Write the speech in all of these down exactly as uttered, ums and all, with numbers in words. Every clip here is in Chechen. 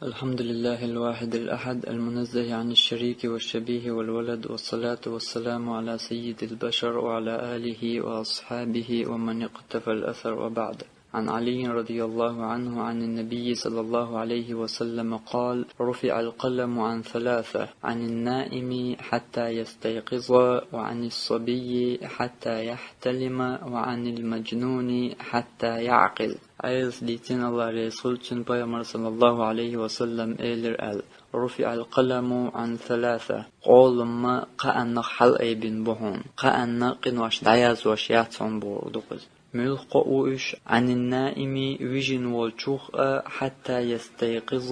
الحمد لله الواحد الأحد المنزه عن الشريك والشبيه والولد، والصلاة والسلام على سيد البشر وعلى آله وأصحابه ومن اقتفى الأثر، وبعد. عن علي رضي الله عنه عن النبي صلى الله عليه وسلم قال: رفع القلم عن ثلاثة: عن النائم حتى يستيقظ، وعن الصبي حتى يحتلم، وعن المجنون حتى يعقل. Ӏайса дийцина, Аллахь реза хуьлда цунна, пайхамара, саллаллаху Ӏалайхи ва саллам, элира аьлла: رفع القلم عن ثلاثة. Къолам кхааннах хьалаайбина бу хьуна. Кхаанна къинош дӀаязъеш яц хьуна бохург ду-кх иза. Муьлха кхоъ ву уьш? عن النائم, вижина волчух а, حتى يستيقظ,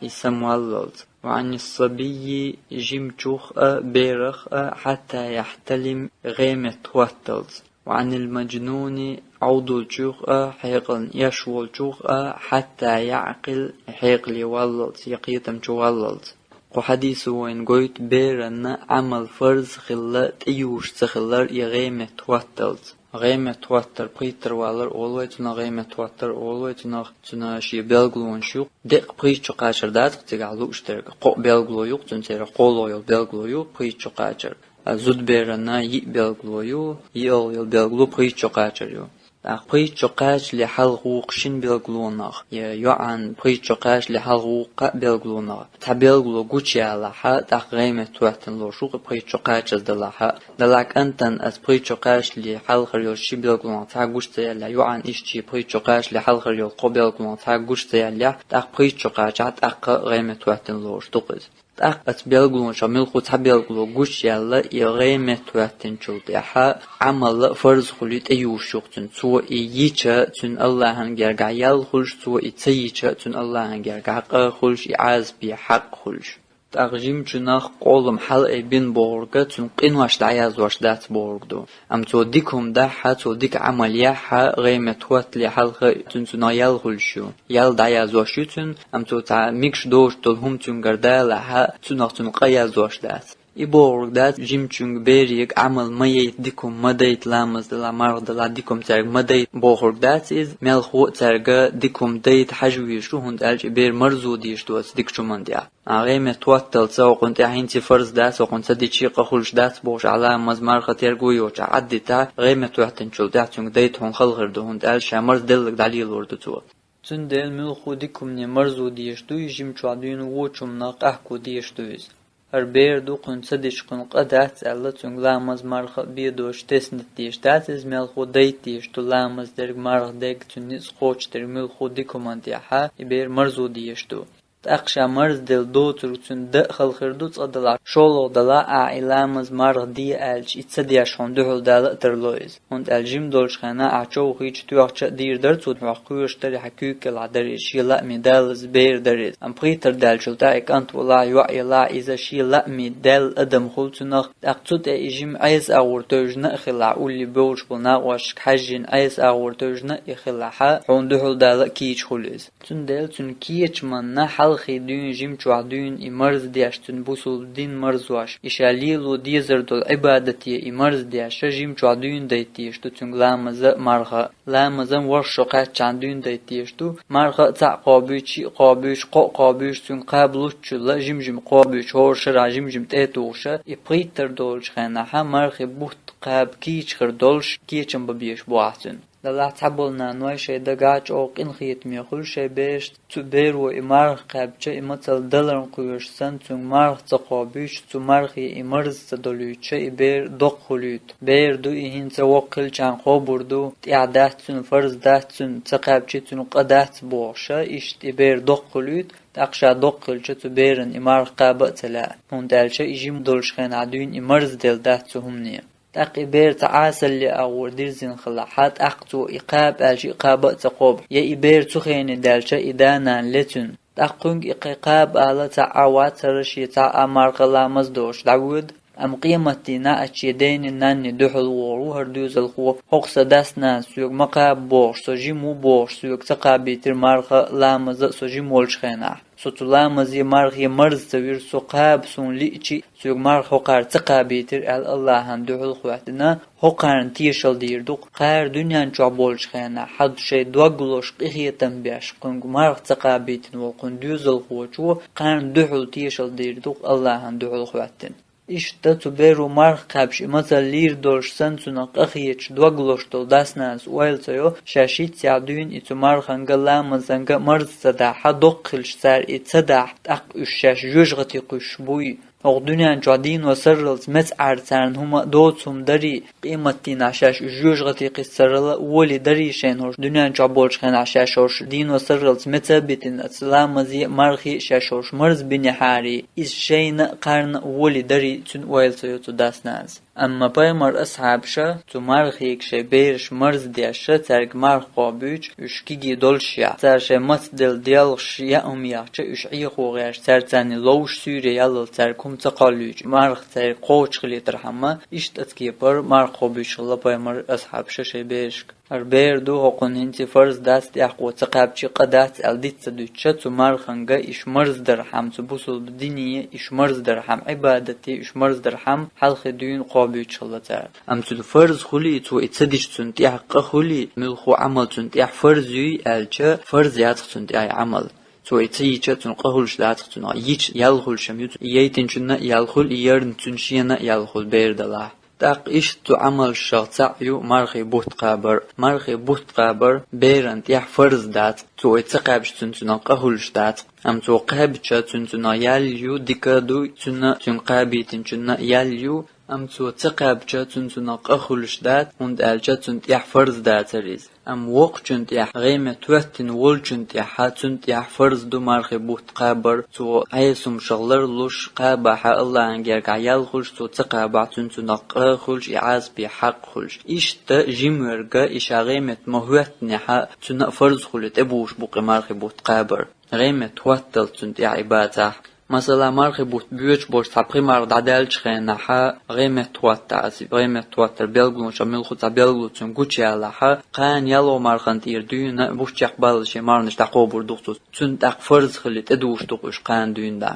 и самаваллалц. وعن الصبي, жимачух а, берах а, حتى يحتلم, гӀеметтахӀотталц. وعن المجنون, Ӏовдалчух а, хьекъална эш волчух а, حتى يعقل, хьекъале валлалц, я кхетам чу валлалц. Кху хьадисо вайна гойту беранна Ӏамал фарз хилла тӀеювш ца хилар я гӀеметтахӀотталц. ГӀеметтахӀоттар, пхийттара валар олу вай цунах, гӀеметтахӀоттар олу вай цунах, цуьнан шен белгалонаш ю-кх. Деккъа пхийтта шо кхачар дац-кх цигахь лууш дерг. Кхоъ белгало ю-кх цуьнан, церан кхоалгӀа йолу белгало ю пхийтта шо кхачар. А зудаберана йиъ белгало ю, йиъалгӀа йолу белгало пхийтта шо кхачар ю. ТӀаккха пхийтта шо кхачале хьалха вукху шина белгалонах, я йоӀан пхийтта шо кхачале хьалха вукху кхаа белгалонах цхьа белгало гучуялахь, тӀаккха гӀеметтахӀоттина лоруш ву-кх и пхийтта шо кхачаза далахь. Делахь кӀантана аса пхийтта шо кхачале хьалхара йолчу ши белгалонах цхьа гуш ца яьллехь, йоӀан иштта шен пхийтта шо кхачале хьалхара йолу кхо белгалонах цхьа гуш ца яьллехь, тӀаккха пхийтта шо кхачахь, тӀаккха гӀеметтахӀоттина лоруш ду-кх иза. ТӀаккха оцу белгалонашах муьлхха цхьа белгало гучуяьлла, и гӀеметтахӀоьттинчул тӀаьхьа Ӏамал а фарз хуьлий тӀеювш ю-кх цуьнан. Цо и йича, цуьнан Аллахьан гергахь ял хуьлуш, цо и ца йича, цуьнан Аллахьан гергахь къа хуьлуш, и Ӏазапе хьакъ хуьлуш. ТӀаккха жимачунах къолам хьалаайбина бохург цуьнан къинош дӀаязъеш дац бохург ду. Амма цо дика хӀума дахь а, цо дика Ӏамал яхь а, гӀеметтахӀоттале хьалха цуьнан цунах ял хуьлуш ю. Ял дӀаязъеш ю цуьнан, амма цо цхьа мегаш доцуш долу хӀума цуьнгара далахь а, цунах цуьнан къа язъеш дац. И бохург дац, жимачуьнга берега Ӏамал ма яйта, дика хӀума ма дайта, ламаз далахь, марха далахь, дика хӀума цаьрга ма дайта бохург дац иза, мелхо а цаьрга дика хӀума дайта хьажа везаш ву, хӀунда аьлча и бер марзо дезаш ду оцу дикачу хӀуманна тӀехь. А гӀеметтахӀотталца, хӀокхунна тӀехь хӀинца фарз дац, хӀокхунна ца дичи къа хуьлуш дац бохуш, ахь ламаз, марха, терго йоцуш ахь Ӏаддитахь, гӀеметтахӀоттинчул тӀаьхьа цуьнга дайта хьуна хала хир ду, хӀунда аьлча ша марзделларг дӀалелор ду цо. Цундела муьлхха дика хӀумане марзо дезаш ду иза, жимачохь дуьйна вочу хӀуманах къахко дезаш ду иза. ХӀара бер ду, кхуьнан ца дича кхуьнан къа дац аьлла, цуьнга ламаз, марха а бен доцуш теснат дезаш дац иза, мелхо дайта дезаш ду, ламаз дерг, марха дерг, цуьнан ницкъ кхочушдерг муьлхха дика хӀуманна тӀехь и бер марзо дезаш ду. ТӀаккха ша марзделла доцург цуьнан дан а хала хир ду, цкъа далахь, шолгӀа далахь, ахь и ламаз, марха де аьлча, и ца деш хьуна дуьхьал дала а тарло иза. ХӀунда аьлча жима долчу хенахь ахь човхийча, тоьхча а дийр дара цо, хьох кхоьруш дара, хьан куьйга кӀелахь дара иза, шен лааме далаза бер дара иза. Амма пхийттара даьллачул тӀаьхьа и кӀант валахь, йоӀ елахь, иза шен лааме даьлла адам хуьлу цунах, тӀаккха цу тӀе и жима Ӏеса агӀор тевжина а хилахь, улле бевллаш болу накъосташка хьаьжжина Ӏеса агӀор тевжина а и хилахь, хьуна дуьхьал дала а кийча хуьлу иза. Цундела цуьнан кечаманна хьалхе дуьйна, жимачохь дуьйна и марздеш, цуьнан бусулба дин марзош, и ша лело дезар долу Ӏибадате и марздеш, жимачохь дуьйна дайта дезаш ду цуьнга ламаз а, марха а. Ламазан ворхӀ шо кхаьччахьана дуьйна дайта дезаш ду, марха а цхьаъ кхобуьйтуш, шиъ кхобуьйтуш, кхоъ кхобуьйтуш, цуьнга кхаба луччул а жим-жим кхобуьйтуш, хӀора шарахь жим-жим тӀе а тухуш, и пхийттара долчу хенахь мархи бутт кхаба кийча хир долуш, кечам бан безаш бу ахь цуьнан. Делахь цхьаболу наной шайн дагахь чӀогӀа къинхетаме хуьлу шайн берашца, цу беро и марха кхаьбча, и мацалла даларна кхоьруш санна, цуьнга марха ца кхобуьйтуш, цу мархе и марз ца долуьйтуш, и бер доккха хуьлуьйту. Бер ду и, хӀинца воккха хилчахьана кхобур ду, тӀехь дац цуьнан, фарз дац цуьнан, ца кхаьбчи цуьнан къа дац бохуш, иштта и бер доккха хуьлуьйту, тӀаккха ша доккха хилча цу беран и марха кхаба а ца лаьа, хӀунда аьлча и жима долчу хенахь дуьйна и марзделла дац цу хӀумане. ТӀаккха и бер цхьа Ӏесалле агӀор дирзина хилахь, тӀаккха цо и кхаба аьлча, и кхаба а ца кхобу, я и бер цу хене даьлча, и да-нана ле цуьнан. ТӀаккха кхуьнга и кхин кхаба ала цхьа а вац, хӀара шен цхьа а марха, ламаз доцуш дӀавоьду, амма къематдийнахь а шен дене-нанне дуьхьал вогӀур ву хӀара доьзалхо, хӀокху сан дас-нанас соьга ма кхаба бохуш, со жима ву бохуш, соьга ца кхабийтира марха а, ламаз а со жима волчу хенахь. Со цу ламазе, мархе марз ца вира, со кхаба суна лиъча а, соьга марха хӀокхара ца кхабийтира аьлла, Аллахьан дуьхьал хоьттина, хӀокхарна тешал дийр ду-кх. Кхара дуьнен чохь болчу хенахь, хьан шайн дог лозуш, къинхетам беш, кхуьнга марха ца кхабийтина волу кхуьнан доьзалхочо кхарна дуьхьал тешал дийр ду-кх, Аллахьан дуьхьал хоьттина. Иштта цу беро марха кхаьбча и мацалла лийр долуш санна, цунах къахеташ, дог лозуш долу дас-нанас ойла ца йо, шаьш хӀинццехь дуьйна и цу марханга а, ламазанга а марз ца дахь, доккха хилча цара и ца дахь, тӀаккха уьш шаьш жоьжахати кхуьссуш буй? ХӀокху дуьнен чохь дийно сарралц меца Ӏар царна хӀума, доцу хӀума дарий, къематдийнахь шаьш уьш жоьжахати кхиссарал а волий дарий шайна, хӀорш дуьнен чохь болчу хенахь шаьш хӀорш дийно сарралц меца а битина, аса ламазе а, мархе а шаьш хӀорш марз бинехьарий, иза шайна а, кхарна а волий дарий, цуьнан ойла ца йо цу дас-нанас. Амма пайхамар асхьабаша цу мархега шайн бераш марз деш, цаьрга марха кхобуьйтуш, уьш кегий долуш яхь, цара шайн мацделла делхаш яа хӀума яхча, уьш Ӏехо гӀерташ, цаьрца царна ловш суьйре яллалц цаьрга хӀума ца кхоллуьйтуш, марха цаьрга кхочуш хилийтархьама, иштта оцу кепара марха кхобуьйтуш хилла пайхамар асхьабаша шайн берашка. ХӀара бер ду, хӀокхунна хӀинца фарз дац, тӀехь кхо ца кхаьбча къа дац аьлла диц ца дуьтуш, цу марханга уьш марз дархьама, цу бусулба дине уьш марз дархьама, Ӏибадате уьш марз дархьама, хьалхе дуьйна кхобуьйтуш хилла цара. Амма цуьнан фарз хуьлий, цо и ца дича цунна тӀехь къа хуьлий, муьлхха а Ӏамал цунна тӀехь фарз юй аьлча, фарз яц-кх цунна тӀехь и Ӏамал. Цо и ца йича, цунна къа хуьлуш дац-кх цунах. Йича ял хуьлуш-м ю, и яйтинчунна а ял хуьлу, и ярна цуьнан шена а ял хуьлу, бер далахь. ТӀаккха иштта цу Ӏамалшах цхьаъ ю мархи бутт кхабар. Мархи бутт кхабар беран тӀехь фарз дац, цо и ца кхаьбча цунна цунах къа хуьлуш дац. Амма цо кхаьбча цунна цунах ял ю, дика а ду, цунна, цуьнга кхабийтинчунна а ял ю, амма цо ца кхаьбча цунна цунах къа хуьлуш дац, хӀунда аьлча цунна тӀехь фарз дацара иза. Амма воккхачунна тӀехь, гӀемет хӀоьттина волчунна тӀехь, цунна тӀехь фарз ду мархи бутт кхабар, цо Ӏеса хӀумнашах ларлуш, кхабахь Аллахьан гергахь ял хуьлуш, цо ца кхабахь цунна цунах къа хуьлуш, и Ӏазапе хьакъ хуьлуш. Иштта жима верг, и ша гӀемет ма хӀоьттинехь, цунна а фарз хуьлий тӀебуш бу-кх и мархи бутт кхабар. ГӀемет хӀотталц цунна тӀехь и бацахь. Масала, мархи бутт боьдуш болчу цхьа пхи марха дӀадаьллачу хенахь, гӀемет хӀоттахь, аса гӀемет хӀоттар белгалонаш муьлхха цхьа белгало цуьнан гучуялахь, кхана ялхо мархана тӀера дуьйна бус чекхбаллалц шен марханаш дӀакхобур ду-кх цо. Цунна тӀаккха фарз хилий тӀедуш ду-кх уьш кхана дуьйна дӀа.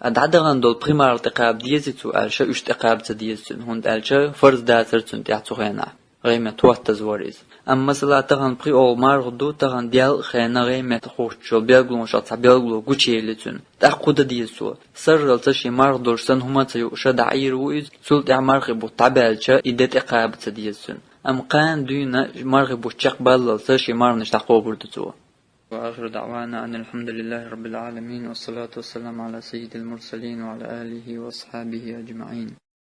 А дӀадахана долу пхи марха тӀекхаба дезий цо аьлча, уьш тӀекхаба ца деза цуьнан, хӀунда аьлча фарз дацара цунна тӀехь цу хенахь. ГӀемет хӀоттаза вара иза. Амма, масала, тахана пхи олу марха ду, тахана делкъа хенахь гӀемет хӀоттош йолу белгалонашах цхьа белгало гучуели цуьнан. ТӀаккха хӀун дан деза цо? Сарралца шен марха долуш санна хӀума а ца юуш дӀаийр ву иза, цул тӀаьхьа мархи бутт дӀабаьлча, и де тӀекхаба ца деза цуьнан. Амма кхана дуьйна мархи бутт чекхбаллалц шен марханаш дӀакхобур ду цо. وآخر دعوانا أن الحمد لله رب العالمين، والصلاة والسلام على سيد المرسلين وعلى آله وأصحابه أجمعين.